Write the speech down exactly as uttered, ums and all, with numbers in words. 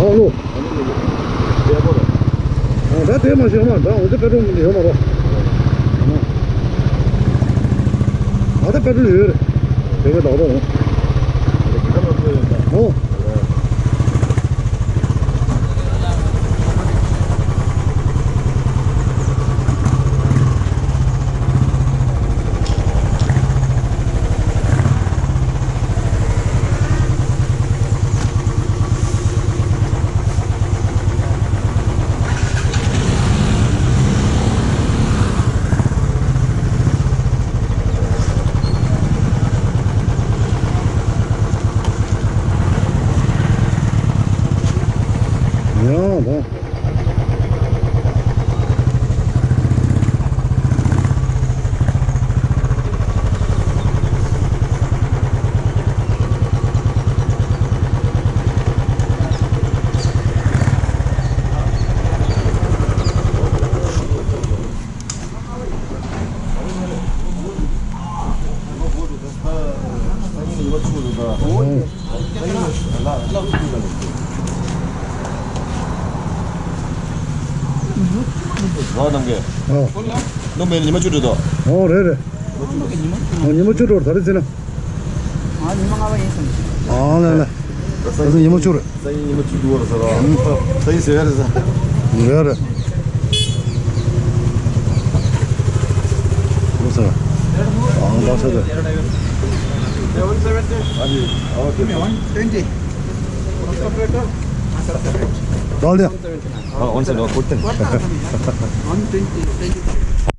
ཨོ་ལོ། ད་དེ་མ་ཤེས་མ་ད་འོ་ཚོད་པེ་ཏྲོལ་མི་འདི་ཡོད་མ་རོ། ཨ་ད་པེ་ཏྲོལ་ཡོད་རེད། དེ་ག་ད་རོ། ཨོ། ཡང་དང་། ལགས་རྣམ་རྒྱལ། ཨོ། སྣུམ་མེད་ཉི་མ་བཅུ་དྲུག་དོ། ཨོ་རེད་རེད། ཨོ་ཉི་མ་བཅུ་དྲུག་ད་རེས་ཟིན་ན། ཨ་ཉི་མ་ལྔ་པ་ཡིན་སམ། ཨ་ལས་ལས། ད་སང་ཉིན་ཉི་མ་བཅུ་རེད། སང་ཉིན་ཉི་མ་བཅུ་དྲུག་རེད་ཟེར་བ། སང་ཉིན་ཟེར་ཡ་རེད་ཟེར། རེད་རེད། ཨོ་ཟེར། ཨང་ད་ཟེར་རེད། ཨ་ནི་ཨོ་ཁེ། One twenty. ད་ལྟ། ཨ་ཨོན་ཟེར་ལོ་ཁུར་ཏེ། One twenty, twenty.